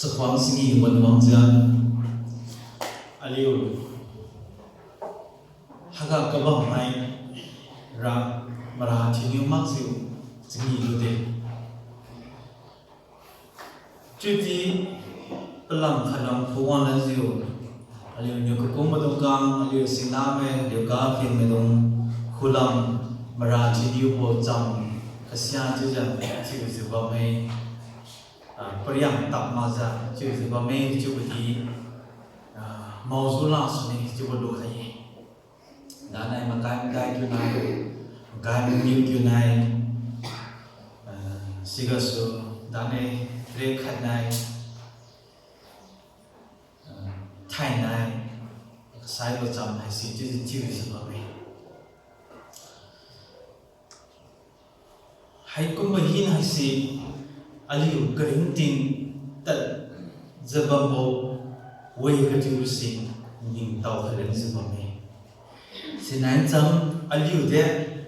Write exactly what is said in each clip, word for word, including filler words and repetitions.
Chakhuang sini wan wangjiu, aliu haiga kabam maira mara thiuniu makjiu changee lude. Chiudi palam khatlam phuan lanjiu, aliuniu kakum maidungkang, aliu siname, aliu ga phin maidung, khulam mara thiuniubo cham kasia chiujiu thiujiu bamme. Ah, pariang tak makjiu chiujiu bamme chiubo di, ah, maoju lasune chiubo lukhai-e. Danai makai madai kiunai, makai maniu kiunai, ah, sigasu danai tre khatnai, ah, thainai, kasaibo cham haise chiujiu thiujiu bamme. Haikumbo hina haise aliu karingting tadjiu bambo-e kachiuse ningtao khalenjiu bamme. Sinai cham aliu de,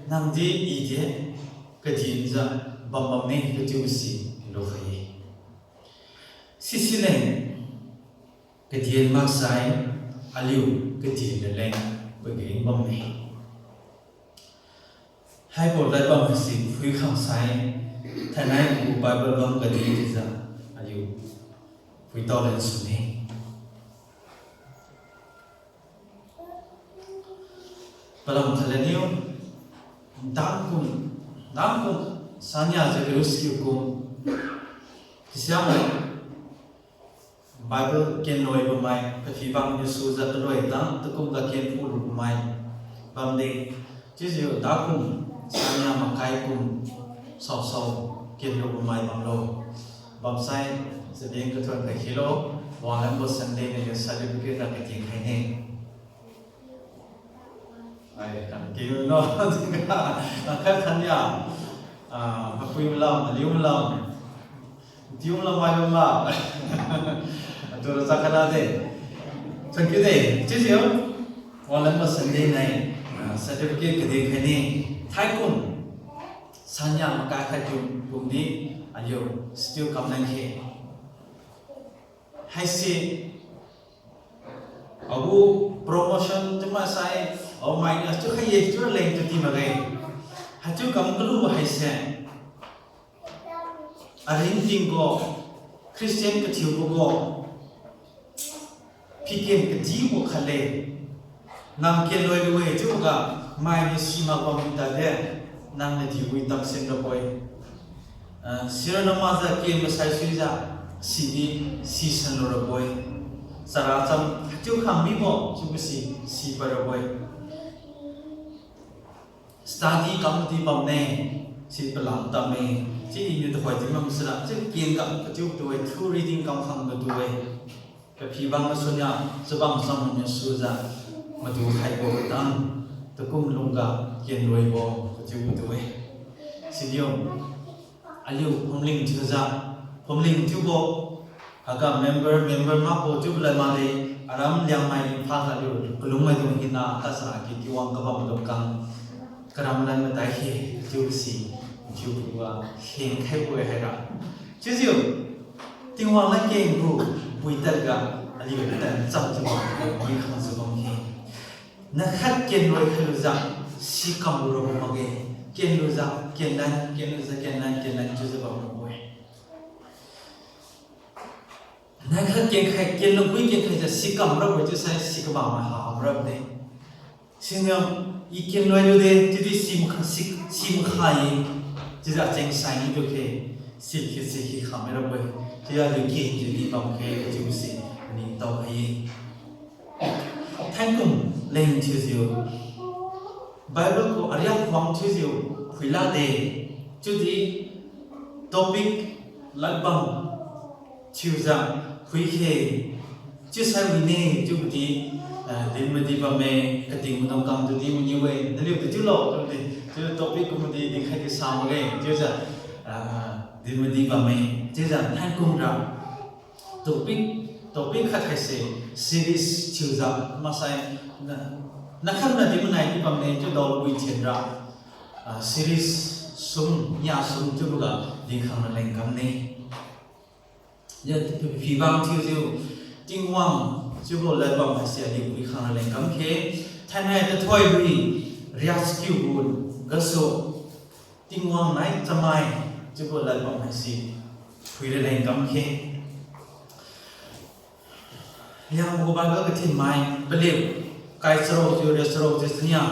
nang di, i de, kadinjiu bam bamme kachiuse lukhai-e. Sisi leng, kadin maksai aliu kadin leng pageng bamme. Haibo ladbam haise phuikhang sai, thainai gu Bible bam kadi chiujiu aliu phuitao leng sune. Palam khatlaniu, dangkum, dangkum, sania jiu kariu sikiu kum, kasiamai, Bible kenloi bamai, paphibang niu sujiu kaloi dang takum ga kenpulu bamai bamde. Chiujiu dakum, sania makai kum, saosao kenlu bamai bamlo. Bamsai, chabeng kathon khai khilo, wanglanbo Sunday niu certificate ra katin khaine. Ai, kam kiu no, khat khat nia, ah, papui malam, aliu malam, tiu malam mai ma. Atu ra chakhat de. Thank you de. Chiujiu, wanglanbo Sunday nai, ah, certificate kadin khaine. Thaikum, sania makai khat kum, kumdi, aliu, still kam nang khe. Haise, agu promotion chiu maksai, agu mai niu chiu khai ye, chiu leng chiu ti makge. Haichiu kam kalu haise, aringting gu, Christian kathiubo gu, piken kadibo khatle. Nang kenloi lu-e chiuboga, mainiu simak bam mi tade, nang nadi wi tamsen rabo-e. Ah, sira namajiu ken masai suijiu, sidi sisan lu rabo-e. Chara cham haichiu khang mibo chiubo si, sipad rabo-e. Study kam di bamme, si palam tamme, chi iniu tuhoi di bam sira, chi ken kam kachiu tu-e, through reading kam khang tu-e. Kaphibang masunia, chabang cham niu sujiu, madu khaibo katang, takum lungga kenloibo kachiu tu-e. Sidiu, aliu phumling thiujiu, phumling thiubo, haiga member, member makbo chiubo lad makde, aram Liangmai Imphal aliu kalungmaidung hina, kasara ki kiwang kabamdung kang, karam lan matai khe, chiubo si, chiubo ga, hengkhaibo haira. Chiujiu, Tingwang ladkeng gu, pui tadga, aliu tan chamjiu bam, pui khangjiu bam khe. Nakhat kenloi khailujiu, si kamlu rabo makge, kenlujiu, kenlan, kenlujiu, kenlan, kenlan, chiujiu bam rabo-e. Nakhat kenkhai, kenlubui kenkhaijiu si kam rabo-e chiusai si kabam ha kam rabo de. Siniu, i kenloi lude, chiudi si makha, si, si makha-e, chiujiu cheng sai niu tu khe, si khe, si khe kham rabo-e, chiujiu aliu ken chiudi bam khe, chiubo si, ningtao khai-e. Thaikum leng thiujiu, Bible gu ariak khuang thiujiu phuilade, chiudi topic ladbam thiujiu phui khe, chiusai wine chiubodi, ah, din madi bamme, kating maidung kang tudi maniu-e, naliu tu chiulo chiudi, chiu topic kumadi dinkhai di sa makge, chiujiu, ah, din madi bamme, chiujiu thaikum ra topic, topic khat haise series thiujiu maksai na, nakhatna di manai di bamme chiu daolubui thenra, ah, series sum, nia sum chiuboga dinkhang raleng kamne. Phibang thiujiu, Tingwang chiubo ladbam haise aliu phuikhang raleng kam khe, thainai tathoilui riak chakiu gu gasu, Tingwang nai chamai chiubo ladbam haise phui raleng kam khe. Liangbo gu Bible kathinmai paliu, kai charukjiu riak charukjiu chania,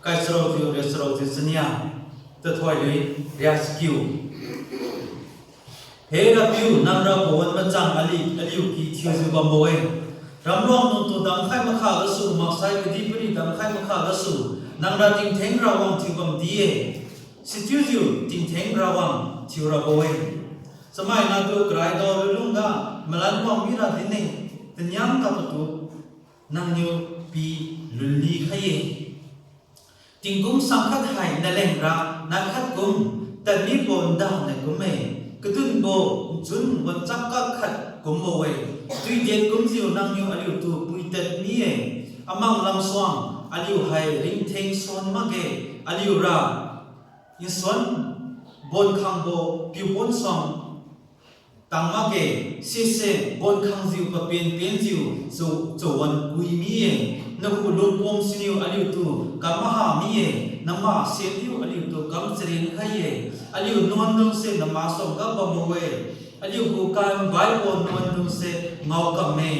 kai charukjiu riak charukjiu chania, tathoilui riak chakiu. He Rapiu, nangra pawan machang aliu, aliu ky thiujiu bambo-e. Ramruang nungtu damkhai makha gasu, maksai kadihpiri damkhai makha gasu, nangra tingtheng Rawang thiubam di-e. Sichiujiu tingtheng Rawang thiurabo-e. Chamaina tu karaidao lunlungga malan wang mira dinne, taniang tadpatu nangniu pi lunli khai-e. Tingkum sangkhat hai nalengra naikhat kum tadmibo nda nai kumme, kadunbo nchun wanchak kak khat kumbo-e. Tuidiat kumjiu nangniu aliutu puitad mi-e, amang lamsuang aliu hai ringtheng suan makge, aliura nsuan bonkhangbo piupon suang tang makge, sise bonkhangjiu papen penjiu cha- chawan kui mi-e. Nagu lungpom siniu aliutu kam maha mi-e, nama sediu aliutu kam charen khai-e. Aliu nuandungse nama suangga bambo-e, aliu gu kambai bo nuandungse ngao kamme.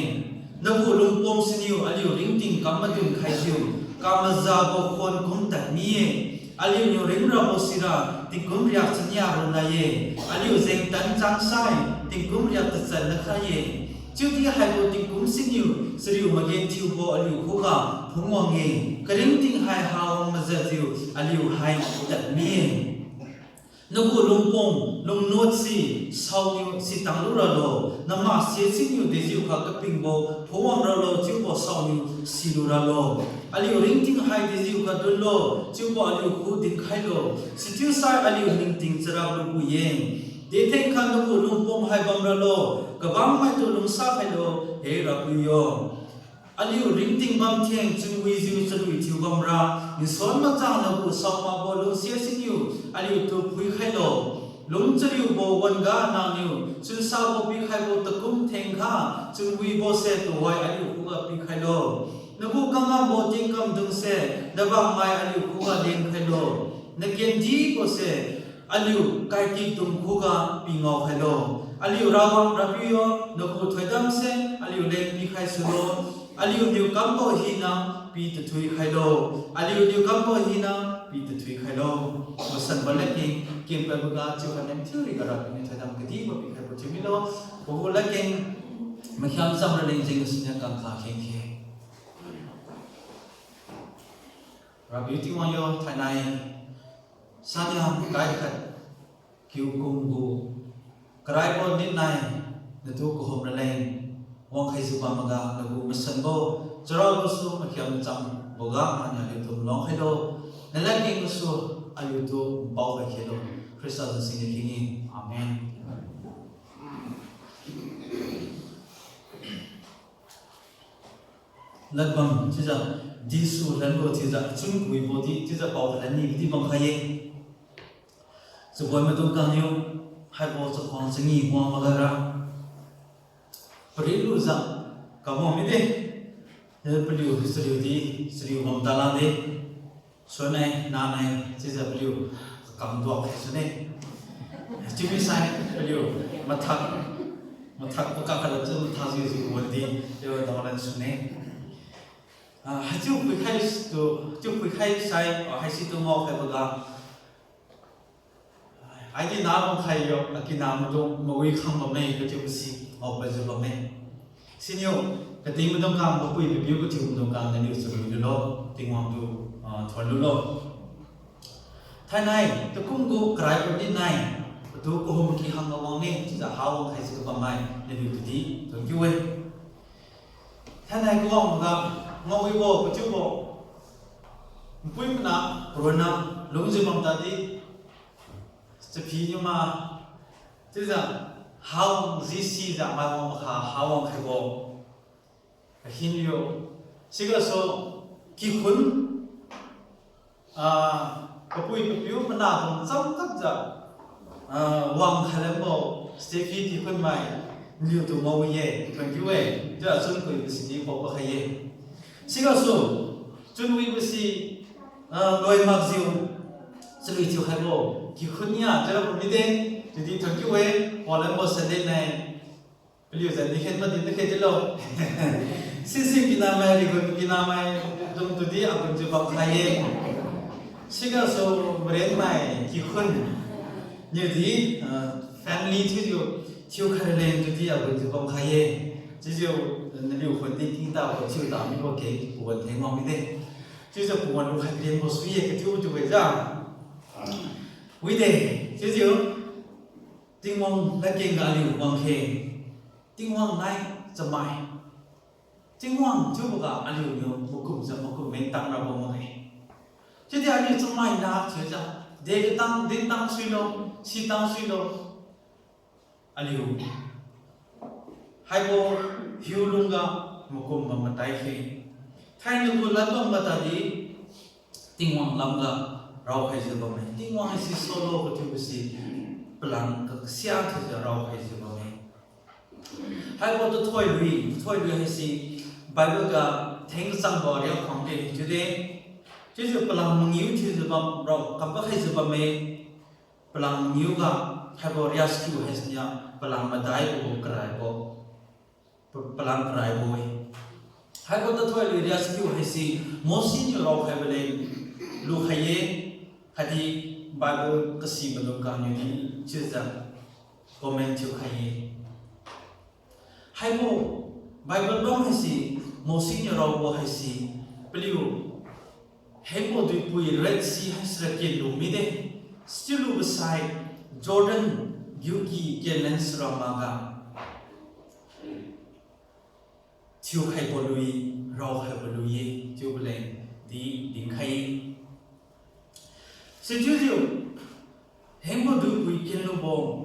Nagu lungpom siniu aliu ringting kam madun khaijiu, kam mazabo khuan kum tad mi-e. Aliuniu ringrabo sira tingkum riak chania ronna-e, aliu jengtan changsai tingkum riak tachat nakhai-e. Chiudi haibo tingkum siniu chariu magenthiubo aliu khuga phungwang-e, karingting hai hawang majatjiu aliu hai tad mi-e. Nagu lungpom lungnotse saoniu sitang luralo, nama se siniu dejiukha kapingbo phungwang ralo chiubo saoniu silu ralo. Aliu ringting hai dejiukha dunlo chiubo aliu khu dinkhailo, sichiusai aliu ningting charap lubo-e. Dethengkha nagu lungpom hai bamralo, kabangmaitu lungsa khailo, he Rapiu yo. Aliu ringting bamtheng chunwijiu chalui thiu bamra, nsuan machang nagu saomakbo lungsiat siniu aliutu phuikhailo. Lungchariubo wan-ga nangniu chunsabo pikhaibo takum thengkha, chunwibose tuhoi aliu khuga pikhailo. Nagu kangambo tingkamdungse nabangmai aliu khuga lenkhailo. Nagendibose aliu kaikikdung khuga pingao khailo. Aliu Rawang Rapiu yo, nagu thoidamse aliuleng pikhai sulo. Aliuniu kambo hina pitathui khailo. Aliuniu kambo hina pitathui khailo. Masanbo ladkeng kenpadboga chiukhai nem thiuriga Rapiu niu thoidam kadibo pikhaibo thiumilo. Pagu ladkeng makhiam cham raleng jeng siniu kangkha kheng khe. Rapiu Tingwang yo, thainai sania kaikhat kiu kum gu karaibo nitnai natu kahum raleng wangkhaijiu bamboga nagu masanbo charao gasu makhiam chamboga aniu aliutu malong khailo. Naladkeng gasu aliutu npao khai khailo. Khrista zan singde khe-e. Amen. Ladbam chiujiu, disu lanbo chiujiu, achun kuibodi chiujiu pao khalan ni di bamkhai-e. Chabon maidung kangniu haibo chakhuang changi wang magara parilujiu kam wang mide. Paliu chariudi chariu bam talade. Sunnai nanai chiujiu paliu kakam duak khai sune. Chiumisai paliu mathak, mathak pakak khailo chiu mathakjiu jiu wandi chiu daolan sune. Ah, haichiu phuikhai tu, chiu phuikhai sai, ah, haisitu ngao khaiboga aidi na bamkhai yo, akina maidung mawi khang bamme kachiu masi ngao paijiu bamme. Siniu, kating maidung kang, papui papiu kathiu maidung kang, naliu chalui lulo, Tingwang tu, ah, thuan lulo. Thainai takum gu karaibo nitnai, patu kahum kihang ga wangne chiujiu ha wang khaijiu kabammai naliu tudi thuan kiu-e. Thainai kawangboga ngaowibo kachiubo npui mana, paronna lungjiu bam tadi, chaphi niuma chiujiu ha wang jisijiu mai wang makha ha wang khaibo kahin yo. Sigasu kikhun, ah, papui papiu manadung chamkatjiu, ah, wang khailanbo Stephy kikhun mai Naliutu ngao ye, thank you e. Chiu achun kuibo sidi paopa khai ye. Sigasu, chunwibo si, ah, loi makjiu, chalui thiu khaibo, kikhun nia, chiura bo mide, chiudi thank you e, walanbo Sunday night. Paliu jandi khen madi nakhe dilo. Sisi kinamai, rigu kinamai, dung tudi agunjiu bam khai ye. Sigasu marenmai kikhun niudi, ah, family thiujiu, thiukhai raleng tudi agunjiu bam khai ye. Chiujiu, naliu khundi kingtabo thiuta mibo ke, pawan theng wang mide. Chiujiu pawan lukhai karianbo sui ye, kathiu chiu-e ja. Wide, chiujiu, Tingwang ladkeng ga aliu wang khe. Tingwang nai chamai. Tingwang chiuboga aliuniu makumjiu makum mengtang rabo makge. Chiudi aliu chamai na thiujiu, de katang, dintang suilo, sitang suilo. Aliu haibo hiulungga makum bam matai khe. Thainai gu ladbam matadi Tingwang lamga raokhaijiu bamme. Tingwang haise saolo kathiubo si palam kasia thiujiu raokhaijiu bamme. Haibo tathoilui, tathoilui haise Bible ga theng kachangbo riak khangde chiude. Chiujiu palam mangiu thiujiu bam rao kampa khaijiu bamme. Palam mangiu ga haibo riak sikiu haisiniu palam madai gu karaibo. Pa-, palam karaibo-e. Haibo tathoilui riak sikiu haise Mose niu raokhaibo leng lukhai ye, khatdi Bible kasi maidung kaniudi chiujiu comment thiukhai ye. Haibo Bible bam haise Mose niu raobo haise paliu hengbo duipui Red Sea haisira kenlu mide, sichiulubo sai Jordan giuki kenlen sira maga thiukhaibo lui, raokhaibo lui ye, chiubo leng di dinkhai. Sichiujiu, hengbo duipui kenlubo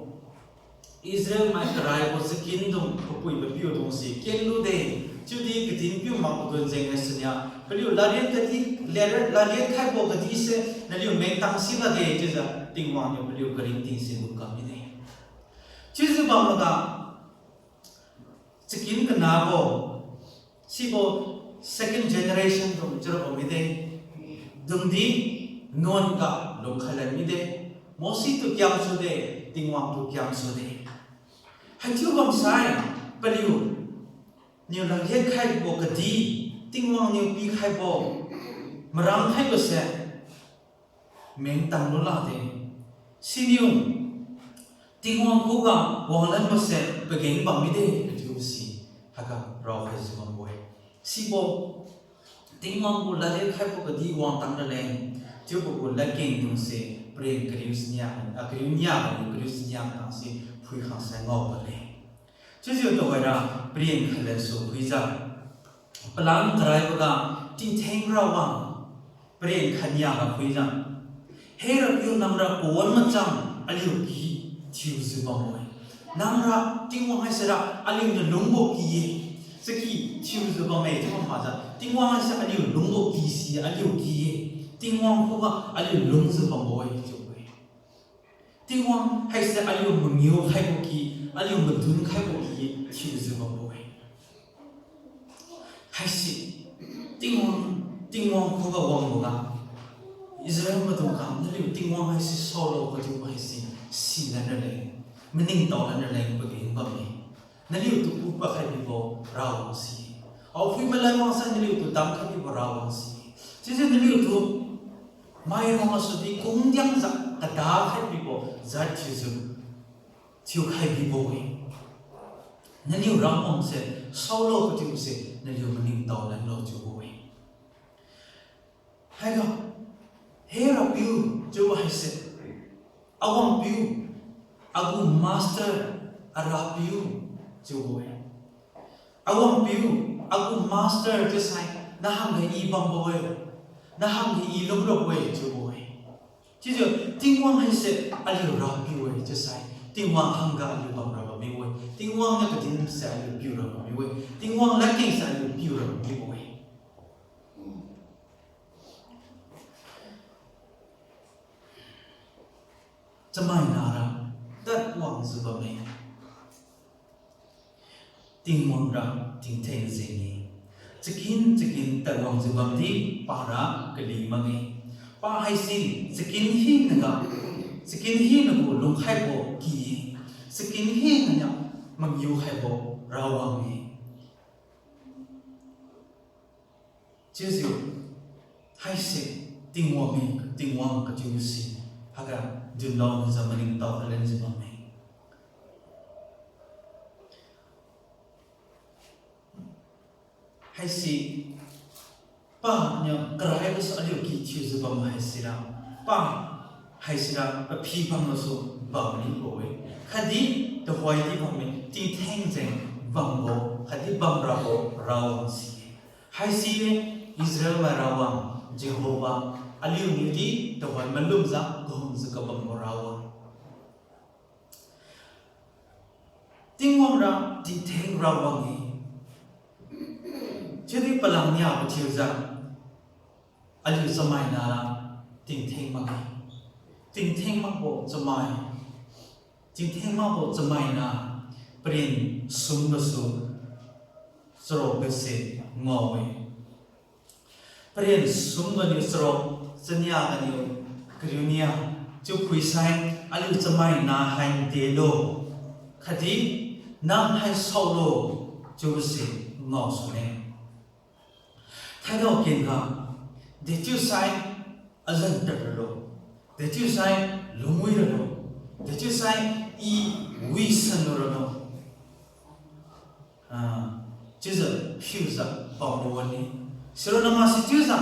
Israel mai karaibo chakin dung papui papiu dungse kenlude, chiudi kadin piu makbo gun jeng haisiniu paliu ladriat kadi, ladriat, ladriat khaibo kadise naliu mengtang si lakge chiujiu Tingwang niu paliu karingting si gu kam mide. Chiujiu bammaga chakin kanabo, sibo second generation dung chiurabo mide. Dungdi Nun ga lungkhai lan mide. Mose tu kiamsude, Tingwang tu kiamsude. Haichiu bamsai paliu niu ladriat khaibo kadi, Tingwang niu pikhaibo, marang khaibose mengtang lu lakde. Siniu Tingwang khuga wanglanbose pageng bam mide kathiubo si haiga raokhaijiu bambo-e. Sibo Tingwang gu ladriat khaibo kadi wangtang raleng, chiubo gu ladkeng dungse paren kariu sinia, a, kariu nia, kariu sinia tangse phuikhang sai ngao bale. Chiujiu tuhoira paren khalan su phuijiu, palam karaiboga tingtheng rawang paren khania ga phuijiu, He Rapiu, nangra pawan machang aliu ki thiujiu bambo-e. Nangra Tingwang haisira aliu nalungbo ki-e. Chaki thiujiu bamme chiu bam makjiu, Tingwang haise aliu lungbo ki si aliu ki-e. Tingwang khuga aliu lungjiu bambo-e chiu-e. Tingwang haise aliu mangiu khaibo ki, aliu madun khaibo ki thiujiu bambo-e. Haise Tingwang, Tingwang khuga wangboga Israel maidung khang naliu Tingwang haise saolo kathiubo haise silan raleng, maningtao lan raleng pageng bamme. Naliutu kupa khai bibo rawang si, aophui malan wangsa naliutu damkhai bibo rawang si, chiujiu naliutu mairong asudi kungdiangjiu kada khai bibo jat thiujiu thiukhai bibo-e. Naliu rawangse saolo kathiubose naliu maningtao lanlo chiubo-e. Haiga, He Rapiu chiubo haise, Awangpiu, agu master, Arapiu chiubo-e. Awangpiu, agu master chiusai, nahangga I bambo-e, nahangga I lungrabo-e chiubo-e. Chiujiu Tingwang haise aliu Rapiu-e chiusai, Tingwang hangga aliu bamra bammi-e, Tingwang niu kadinse aliu piura bammi-e, Tingwang ladkengse aliu piura bammi-e. Chamaina ra tad wangjiu bamme. Tingwang ra tingtheng jeng-e. Chakin chakin tadwangjiu bamdi para kali makge. Pa haise chakin hinaga, chakin hinagu lungkhaibo ky-e. Chakin hinaniu mangiu khaibo rawang-e. Chiujiu haise Tingwang-e, Tingwang kathiubo si haiga dinlao nijiu maningtao khalenjiu bamme. Haise paniu karaibo su aliu ky thiujiu bam haisira, pa haisira paphi bammasu bamnibo-e. Khatdi tuhoidi bamme, tingtheng jeng bambo khatdi bamrabo rawang si-e. Haise Israel mai rawang Jehovah, aliuniudi tuhoi malumjiu kahumjiu kabambo rawang. Tingwang ra tingtheng rawang-e. Chiudi palam niabo thiujiu aliu chamaina ra tingtheng makge. Tingtheng makbo chamai, tingtheng makbo chamaina paren sumbosu charuk gase ngao-e. Paren sum ganiu charuk, chania ganiu kariu nia, chiu phuisai aliu chamaina hai delo, khatdi nang hai saolo, chiubose ngao sune. Thaidao kenga, dechiusai azan tad ralo, dechiusai lungwi ralo, dechiusai i wisanlu ralo. Ah, chiujiu phiujiu bambo wan-e. Sironna masi chiujiu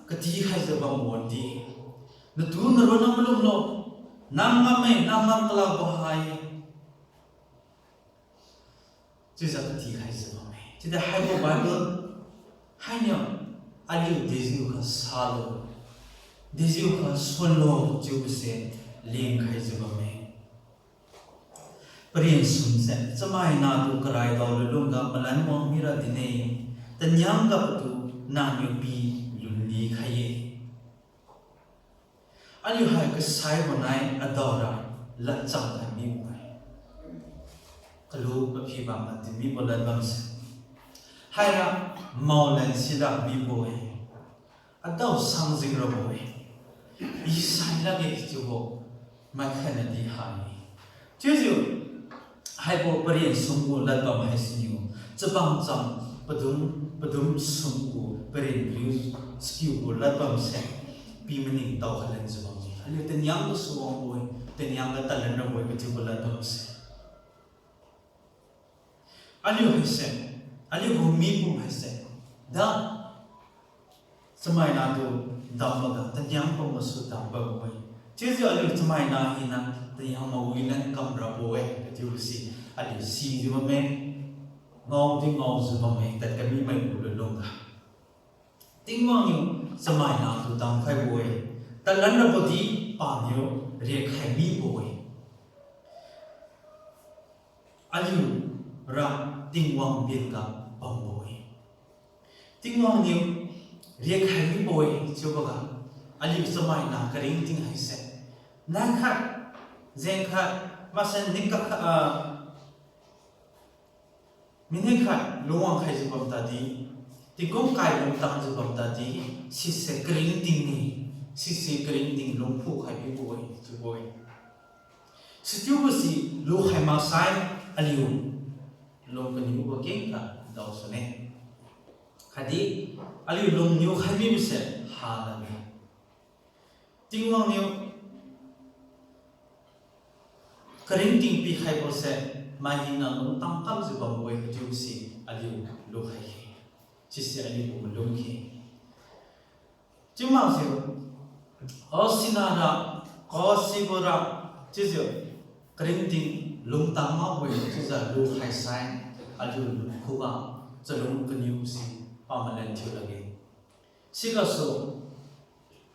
katikhaijiu bambo wan-e. Natu naronna malumlo, nang ngamme, nang ngam kalakbo hai. Chiujiu katikhaijiu bamme. Chiudi haibo Bible hainiu aliu dejiukha salo, dejiukha suanlo chiubose lengkhaijiu bamme. Paren sumse, chamaina tu karaidao lulungga malan wang mira dinne, taniangga patu nangniu pi lunli khai-e. Aliu hai kasaibo nai adaora ladcham khai mibo-e. Kalu paphi bamga dinmibo lad bamse, haira maolan sila mibo-e. Adao sangjing rabo-e. I sai lakge chiubo maikhatnadi ha-e. Chiujiu haibo paren sum gu ladbam haisiniu chabang cham padum, padum sum gu paren riu chakiu gu ladbamse pi maningtao khalenjiu bamme. Aliu taniang gasu wangbo-e, taniang ga talan rabo-e kathiubo ladbamse. Aliu haise, aliu gu mipum haise, da chamaina tu damboga taniang pum gasu dam bambo-e. Chiujiu aliu chamaina hina taniang mawilan kam rabo-e kathiubo si aliu sijiu bamme, ngaodi ngaojiu bamme, tadkamimai gu lulungga. Tingwang niu chamaina tu damkhaibo-e, talan rabo di paniu riakkhai mibo-e. Aliura Tingwang benga bambo-e. Tingwang niu riakkhai mibo-e chiuboga, aliu chamaina karingting haise, naikhat, jengkhat, masen nikak khat, ah, minute khat lungwang khaijiu bam tadi, tingkum kai lungtangjiu bam tadi, sise karingting ne, sise karingting lungphu khai mibo-e chiubo-e. Sichiubo si lukhai maksai aliu lung kaniubo kengga daosune. Khatdi aliu lungniu khai mibose halane. Tingwang niu karingting pikhaibose, mai hina lungtang kamjiu bambo-e kachiubo si aliu lukhai khe. Sise aliu gu malum khe. Chiumakjiu, o sinara, o sibora, chiujiu karingting lungtang makbo-e chiujiu lukhai sai, aliu lungkhuga chalung kaniubo si pamalan thiu lakge. Sigasu,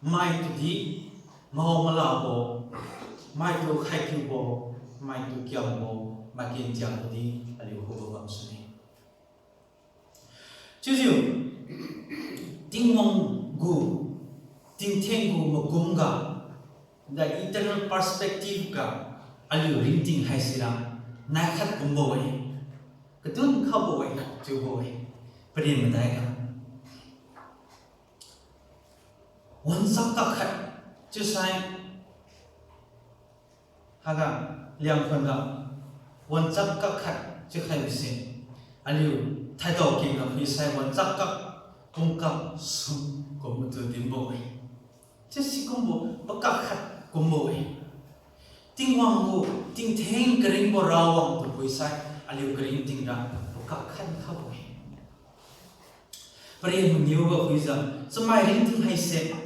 maitudi ngao malabo, maitu khaikiubo, maitu kiangbo, maiken tiangbo di aliu khuga bamsune. Chiujiu, Tingwang gu, tingtheng gu makumga, the eternal perspective ga, aliu ringting haisira naikhat kumbo-e. Kadun khabo-e, chiubo-e. Paren madai ga. Wanchak kakhat chiusai. Haiga, Liangkhun ga. Wanchak kakhat chiukhaibo se. Aliu, thaidao kengga phuisai wanchak kak, pungkak sum kumbo tu dinbo-e. Chiusi kumbo pakak khat kumbo-e. Tingwang gu tingtheng karingbo rawang tu phuisai, aliu karingting ra pakak khat khabo-e. Paren maniu ga phuijiu, chamai ringting haise,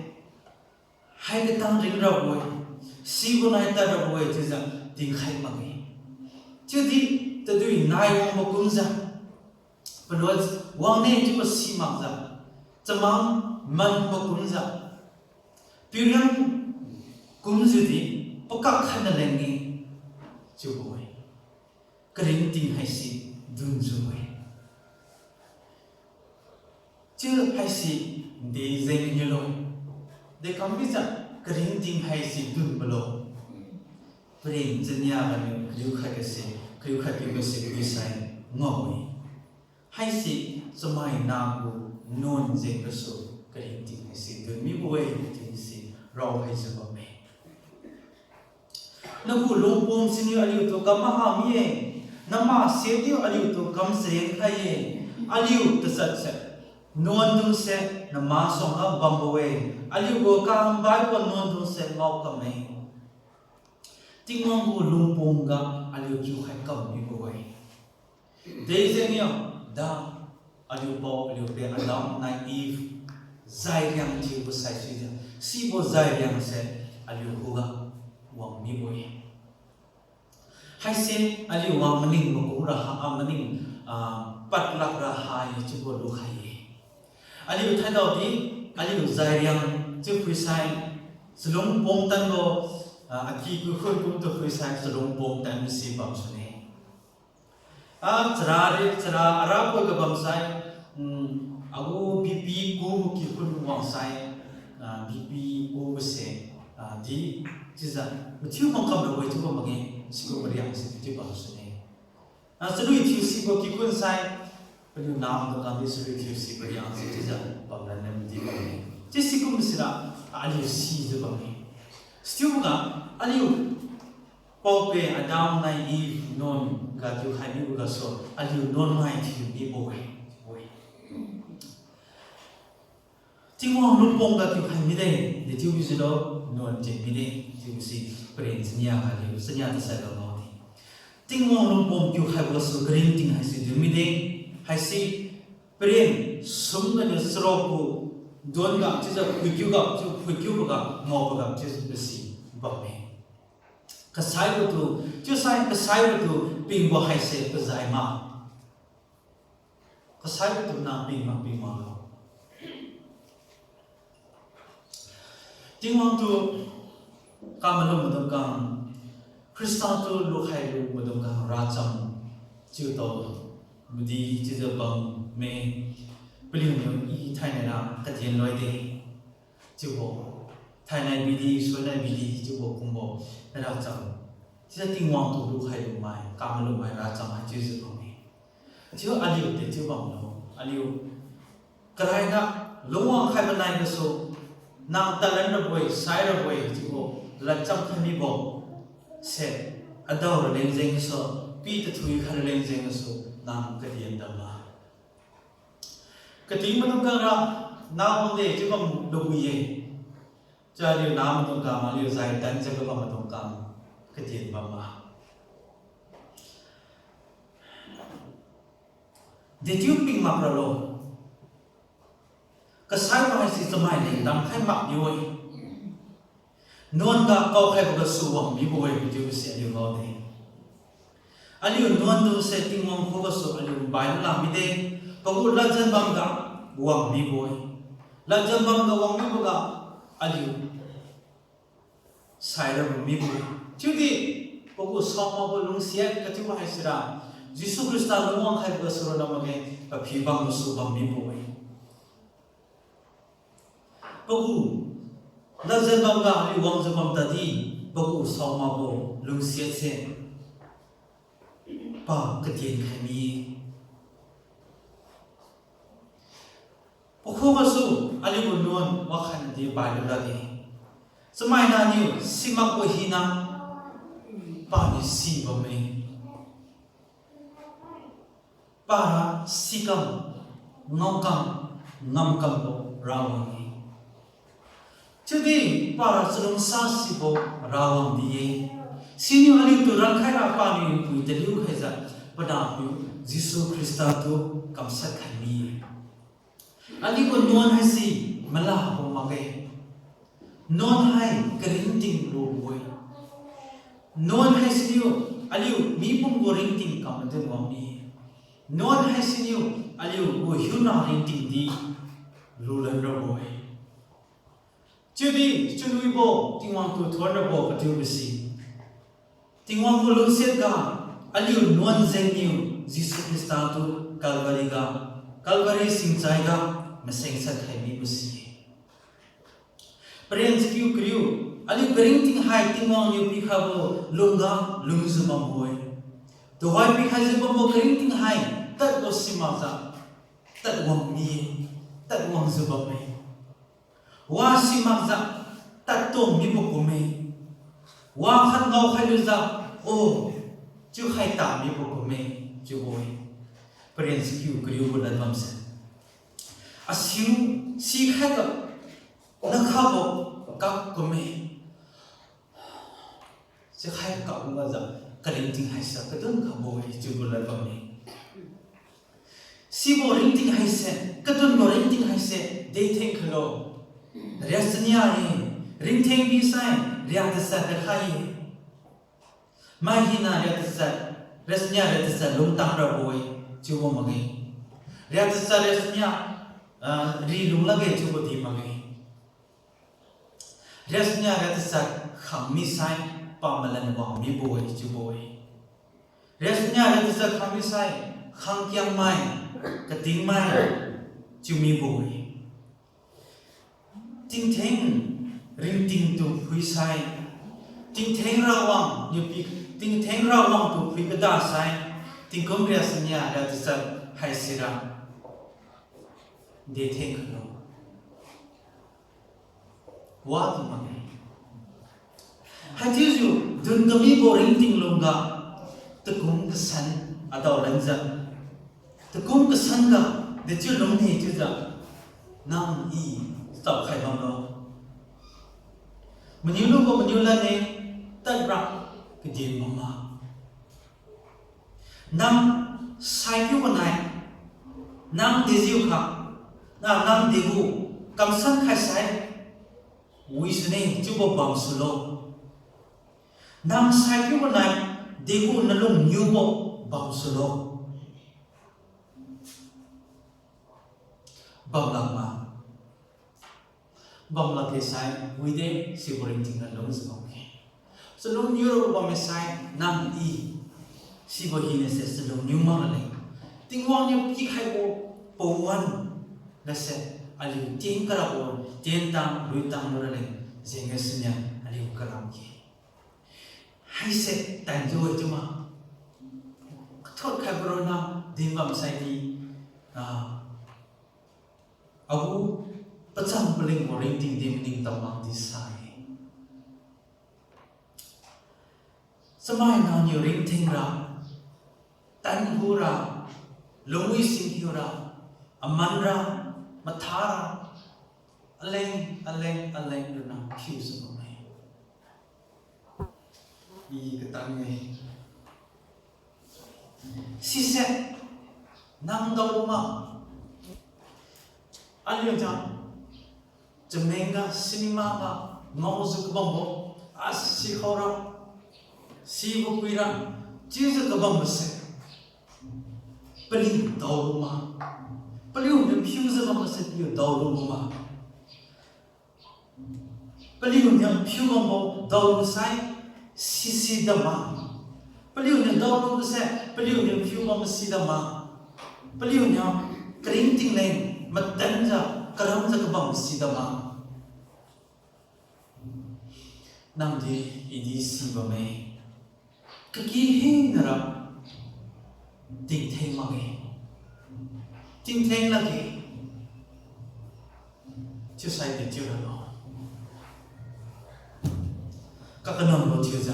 hai katang ring rabo-e, sibo nai tad rabo-e chiujiu tingkhai makge. Chiudi tadui nai wangbo kumjiu, palua wangne chiubo si makjiu, chamang manbo kumjiu, piuran kumjiudi pakak khat na leng-e chiubo-e. Karingting haise dunjiu-e. Chiu haise de jeng niulo. Dekam bijiu karingting haise dunbolo. Paren chania ganiu kariu khat gase, kariu khat piu gase phuisai ngao-e. Haise chamai nagu nuan jeng gasu karingting haise dun mibo-e, tingse raokhaijiu bamme. Nagu lungpom siniu aliutu kam maha mi-e, nama siatniu aliutu kam chareng khai-e, aliu tachatse nuandungse nama suangga bambo-e, aliugu kambaibo nuandungse ngao kamme. Tingwang gu lungpom ga aliu kiukhai kam mibo-e. Dejengniu da aliu pao aliu pe Adam nai Eve zairiang thiubo saisuijiu, sibo zairiangse aliu khuga wang mibo-e. Haise aliu wang maning makum raha, a maning, ah, padlak raha-e chiubo lukhai-e. Aliu thaidao di, aliu zairiang chiu phuisai, chalung pom tanbo, ah, aki kikhun kumtu phuisai chalung pom tanbo si bamsune. Ah, chara ri, chara arapoi ga bamsai, mm, agu bipi kubo kikhun wangsai, ah, bipi kubo se, ah, di, chiujiu, mathiu mangkam rabo-e chiubo makge, sibo mariang se chiu bamsune. Ah, chalui thiu sibo kikhun sai, paliu namdung kamdi chalui thiu sibo riang se chiujiu bamra namdi bamme. Chiu sikum sira, aliu sijiu bamme. Sichiuboga, aliu pao-peh Adam nai Eve nuan ga kiukhai mibo gasu, aliu nuan mai thiu mibo-e. Tingwang lungpom ga kiukhai mide, dechiu bijiulo, nuan tien mide, chiubo si paren chania ga aliu, chania tasai ga ngao di. Tingwang lungpom kiukhaibo gasu karingting haise dun mide, haise paren sum ganiu charuk gu duan ga chiujiu phuikiu ga, chiu phuikiuboga ngaoboga chiubo si bamme. Kasaibotu, chiusai kasaibotu pingbo haise pazai ma. Kasaibotu nang ping ma ping maklo. Tingwang tu kamalu maidung khang, Khrista tu lukhailu maidung khang racham chiutao madi chiujiu bamme, paliuniu i thainai ra kadian loide. Chiubo, thainai bidi, suinai bidi, chiubo kumbo, racham. Chiujiu Tingwang tu lukhailu mai, kamalu mai racham hai chiujiu bamme. Chiu aliu de chiu bamlo, aliu. Karaina, lungwang khaibo nai gasu, nang talan rabo-e, sai rabo-e, chiubo, ladcham khai mibo se, adao raleng jeng gasu, pi tathui khai raleng jeng gasu, nang kadian dam ma. Kating maidung khang ra, nang wangde chiu bam luwi-e. Chiu aliu namaidung khang, aliu zai tanjiu kabam maidung khang, kadian bam ma. Dechiu ping mak ralo. Kasaibo haise chamai leng damkhai mak niu-e. Nuan ga kaokhaibo gasu wang mibo-e chiubo se aliu ngaode. Aliu nuan dungse Tingwang khugasu aliu bai lula mide, pagu ladjan bamga wang mibo-e. Ladjan bamga wang miboga aliu saira mibo-e. Chiudi pagu saomakbo lungsiat kachiubo haisira, Jesu Khrista lungwang khaibo gasu ronna makge, paphi bamgasu bam mibo-e. Pagu ladjan bamga aliu wangjiu bam tadi, pagu saomakbo lungsiatse pa katien khai mi-e. Pakhugasu aliugu nuan wakhatnadi pailu lakge. Chamaina niu simakbo hina paniu sibamme. Para sikam, ngaokam, ngamkambo rawang-e. Chiudi para chalungsa sibo rawang di-e. Siniu aliutu rankhaira paniu pui taliu khaijiu, panahpiu Jesu Khrista tu kamshat khai mi-e. Aliugu nuan haise malabo makge. Nuan hai karingting lubo-e. Nuan haisiniu aliu mipum gu ringting kam madun wang mi-e. Nuan haisiniu aliugu hiuna ringting di lulan rabo-e. Chiudi chunwibo Tingwang tu thuon rabo kachiubo si, Tingwang gu lungsiatga aliu nuan jengniu Jesu Khrista tu Calvary ga, Calvary singchaiga masengsat khai mibo si-e. Paren chakiu kariu, aliu karingting hai Tingwang niu pikhaibo lungga lungjiu bambo-e. Tuhoi pikhaijiu bambo karingting hai tadbo simakjiu tadwang mi-e, tadwangjiu bamme. Wa simakjiu tadtong mibo kumme. Wa khat ngaokhai lujiu, o, chiukhai ta mibo kumme, chiubo-e. Paren chakiu kariu gu ladbamse, asiu sikhaiga nakhabo kak kumme. Sikhai kak lujiu karingting haise kadun khabo-e chiubo ladbamme. Sibo ringting haise, kadunbo ringting haise detheng khailo. Riachania-e, ringtheng bisai ria tachat rakhai-e. Mai hina ria tachat, riachania ria tachat lungtang rabo-e chiubo makge. Ria tachat riachania, ah, ri lung lakge chiubo di makge. Riachania ria tachat khang misai pamalan wang mibo-e chiubo-e. Riachania ria tachat khang misai khangkiangmai, katingmai chiu mibo-e. Tingtheng ringting tu phuisai, tingtheng Rawang niu pi, tingtheng Rawang tu phui kada sai, tingkum riachania ria tachat haisira detheng khailo. Wadi makge. Haichiujiu dun kamibo ringting lungga takum kasan adao lanjiu, takum kasan ga dechiu lungni chiujiu nang i tao khai bamlo. Maniu lubo maniu lad-e, tadra kadin bamma. Nang saipiu kanai, nang dejiukha, na nang degu kamsan khaisai wisune chiubo bamsulo. Nang saipiu kanai, degu nalung niubo bamsulo. Bamlakma. Bamlakge sai wide sibo ringting ralung jiu bamge. Chalung niu rabo bamme sai nang i sibo hinase chalung niu mak raleng, Tingwang niu pikhaibo pawan gase aliu tien karabo, tientang luitang lu raleng jengga siniu aliu karamge. Haise tanjiu-e chiuma. Kathot khaibo ronna dinbam saidi, ah, agu pacham palingbo ringting di maningtao makdi sa-e. Chamaina niu ringthengra, tanbura, lungwi singkhiura, amanra, mathara, aleng aleng aleng ronna phiujiu bamme. I katang-e. Sise, nang daoluma, aliu jang chamengga cinema ga ngaojiu kabambo, asi khaora, sibo puira, chiujiu kabambose paliu daoluma. Paliuniu phiujiu bambose paliu daoluma. Paliuniu phiu bambo daolu sai sisi dama. Paliuniu daolubose paliuniu phiu bambo si dama. Paliuniu karingting leng matanjiu karamjiu kabambo si dama. Nangdi idi si bamme. Kaki hinara tingtheng makge. Tingtheng lakge. Chiusai di chiu ralo. Kakanambo chiujiu,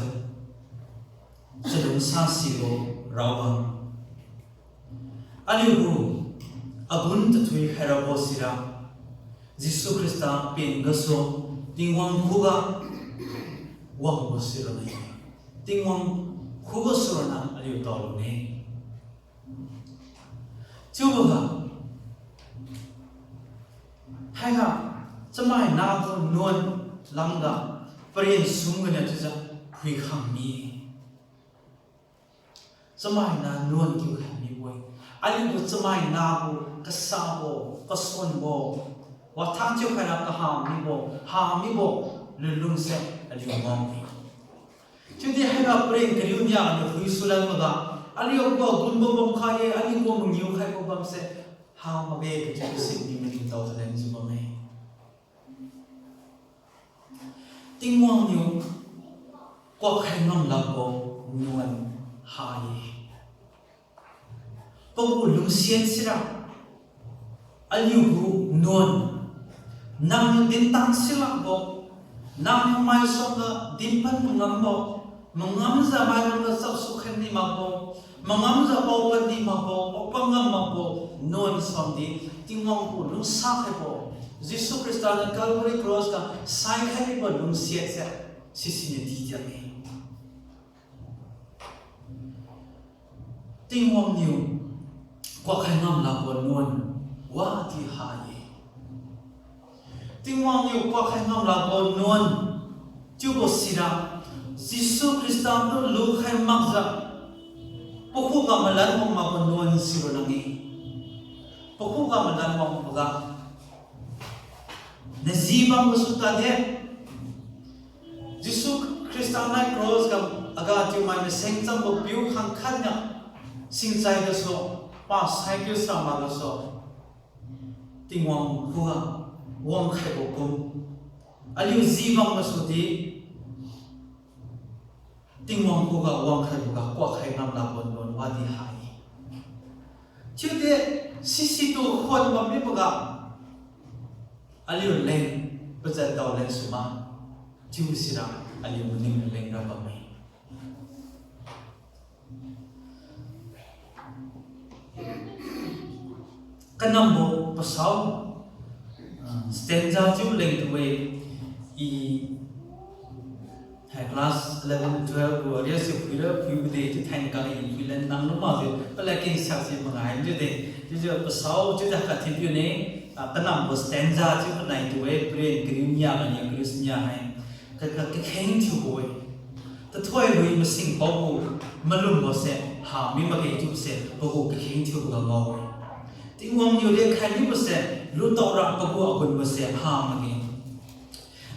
chalungsa sibo Rawang, aliugu agun tathui khairabo sira, Jesu Khrista pen gasu Tingwang khuga wangbo sirane. Tingwang khugasu ronna aliu daolune. Chiuboga, haiga, chamaina gu nuan lamga, paren sum ganiu chiujiu phuikhang mi. Chamaina nuan kiu khai mibo-e. Aliugu chamaina gu kasabo, kasunbo, wathang chiu khaira kaha mibo, ha mibo lunlungse aliu ngao-e. Chiudi haiga paren kariu nia aliu phui sulan maga, aliu gu agunbo bamkhai-e, aliu gu mangiu khaibo bamse ha makge kachiu sidi maningtao tadlenjiu bamme. Tingwang niu kuak khai ngam lakbo nuan ha-e. Pagu lungsiat sira, aliugu nuan, nangniu dintang silakbo, nangniu maisuangga dinpad mangambo, mangamjiu mairuangga chapsu khaini makbo, mangamjiu paopad ni makbo, paopad ngam makbo nuan suangdi, Tingwang gu lungsa khaibo, Jesu Khrista niu Calvary Cross ga saikhai mibo lungsiat se, sisiniu dijiu-e. Tingwang niu kuak khai ngam lakbo nuan wadi ha-e. Tingwang niu kuak khai ngam lakbo nuan chiubo sira, Jesu Khrista tu lukhai makjiu, pakhuga malan wang makbo nuan siralo-e. Pakhuga malan wangboga naji bambosu tade. Jesu Khrista nai cross ga aga thiumai maseng chambo piu khangkhat niu singchai gasu, pa saipiu sara mak gasu, Tingwang khuga wangkhaibo kum, aliu ji bam gasudi Tingwang khuga wangkhaiboga kuak khai ngam lakbo nuan wadi ha-e. Chiudi sisitu khon bammiboga aliuleng pazat daoleng suma, chiu sira aliu maning leng ra bamme. Kanambo pasao, ah, stanza chiu leng tu-e, i hai class eleven, twelve gu ariak si phuira phuibo de chiu thainai kang i phuilan nang lu makjiu palad kengsiak si mangai jiu de. Chiujiu pasao chiujiu khat thiupiu ne, ah, kanambo stanza chiu kanai tu-e, paren kariu nia ganiu kariu nia hai. Ka, ka, kakheng thiubo-e. Tathoi lui masing paobo malumbo se ha mi makge chiubo se pagu kakheng thiuboga ngao-e. Tingwang niu riak khai mibo se lutao ra pagu agunbo se ha makge.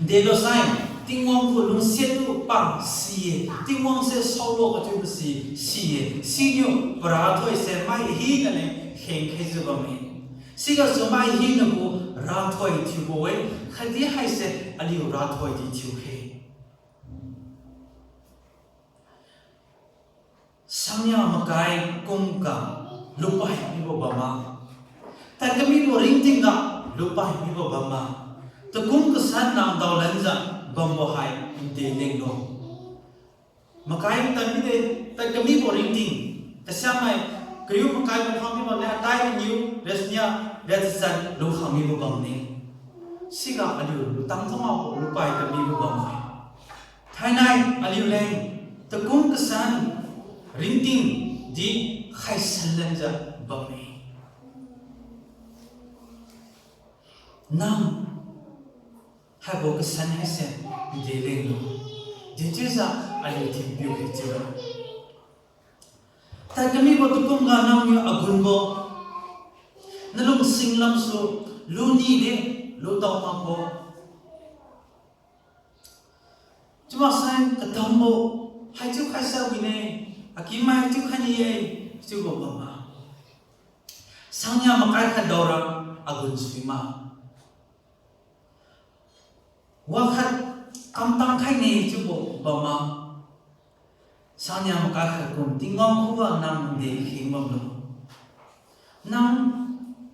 Delosai, Tingwang gu lungsiat tu pa si-e, Tingwang se saolo kachiubo si si-e, siniu parathoi se mai hina leng kheng khaijiu bamme. Sigasu mai hina gu rathoi thiubo-e, khatdi haise aliu rathoi di thiukhe. Sangnia makai kumga lupai mibo bamma, tad kamibo ringtingga lupai mibo bamma, takum kasan nang daolanjiu bambo hai nde lenglo. Makai tad mide, tad kamibo ringting, kasiamai, kariu makai lungkhang mibo ne, atai maniu, riak nia, riak tachat lungkhang mibo bamne. Siga aliu lutang thamakbo lupai kamibo bamme. Thainai aliuleng takum kasan ringting di khaisan lanjiu bamme. Nang haibo kasan haise nde lenglo, dechiujiu aliu thinpiu khe chiura. Tad kamibo takumga nangniu agunbo, nalung singlamsu luni de, lutao makbo. Chiumaksai katambo, haichiu khaisa wine, akimai chiu khai ni-e, chiubo bamma. Sangnia makai khat daora agun suima. Wakhat kamtang khaine chiubo bamma. Sangnia makai khat kum Tingwang khuga nang nde kheng bamlo. Nang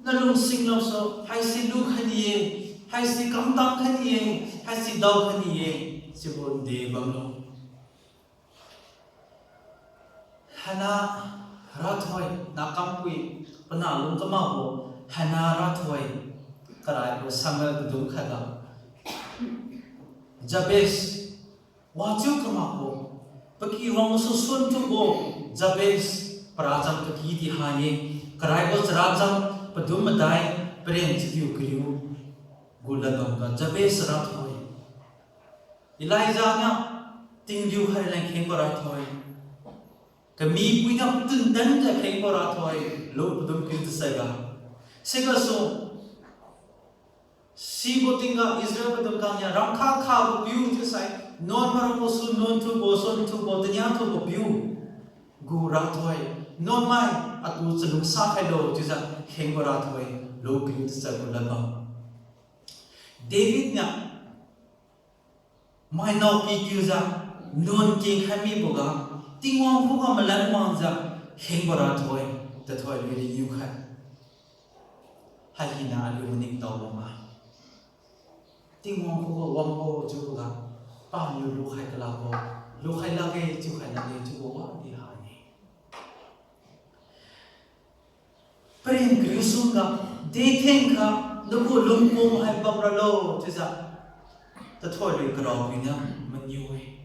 nalung singlamsu haise lukhai ni-e, Haisi kamtang khai ni-e, haisi dao khai ni-e, sibo nde bamlo. Hannah rathoi, nakam pui, panah lung kamakbo, Hannah rathoi, karaibo Samuel padum khatga, Jabez, wajiu kamakbo, paky wang susun thubo, Jabez, paracham paky di ha-e, karaibo characham, padum madai, paren chariu kariu, gu ladbam ga Jabez rathoi. Elijah niu, tingriu khai leng khengbo rathoi. Kamipui niu, tun danjiu khengbo rathoi, lung padum kariu tasaiga. Sigasu, sibo tingga Israel padum kangniu ramkha khabo piu chiusai, nuan marabo su nuan thubo, suan thubo, tania thubo piu. Gu rathoi, nuanmai, atu chalungsa khailo chiujiu khengbo rathoi, lung kariu tasai gu ladbam. David niu, mainaopi kiujiu, nuan kengkhai miboga, Tingwang khuga malan wangjiu, khengbo rathoi, tathoi lui ri niu khai. Hai hina aliu maningtao bamma. Tingwang khuga wangbo chiuboga, paniu lukhai kalakbo, lukhai lakge, chiukhai lakge chiubo wadi ha-e. Paren kariu sungga, dethengkha, nagu lungpom hai bamralo chiujiu, tathoi lui karao mina maniu-e.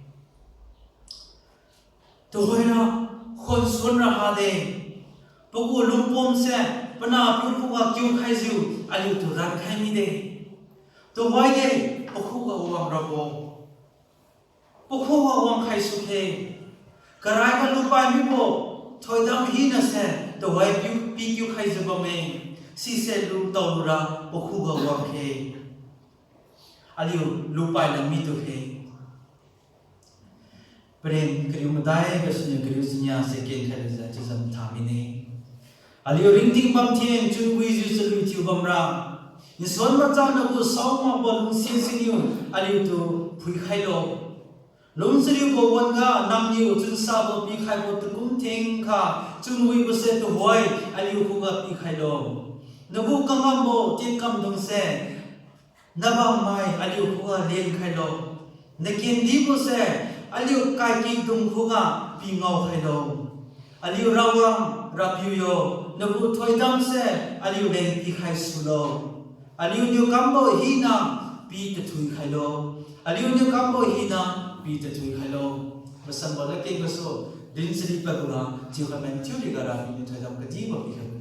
Tuhoira, khonsuan ra hade, pagu lungpomse, panahpiu khuga kiukhaijiu, aliutu rankhai mide. Tuhoide, pakhuga wangrabo. Pakhuga wangkhai sukhe. Karaiga lupai mibo, thoidam hinase, tuhoi piu, pikiu khaijiu bamme. Sise lutao lura, pakhuga wangkhe. Aliu lupai lam mitukhe. Paren kariu madai gasuniu kariu chinia se kenkhai lujiu chiujiu tha mine. Aliu ringting bamthen chunwijiu chalui thiu bamra, nsuan machang nagu saomakbo lungsiat siniu aliutu phuikhailo. Lungchariubo wan-ga nangniu chunsabo pikhaibo takum thengkha, chunwibose tuhoi aliu khuga pikhailo. Nagu kangambo tienkamdungse nabangmai aliu khuga lenkhailo. Nakendibose aliu kaikikdung khuga pingao khailo. Aliu Rawang Rapiu yo, nagu thoidamse aliuleng pikhai sulo. Aliuniu kambo hina pitathui khailo. Aliuniu kambo hina pitathui khailo. Masanbo ladkeng gasu, din chari padboga chiukhai man thiu riga Rapiu niu thoidam kadibo pikhaibo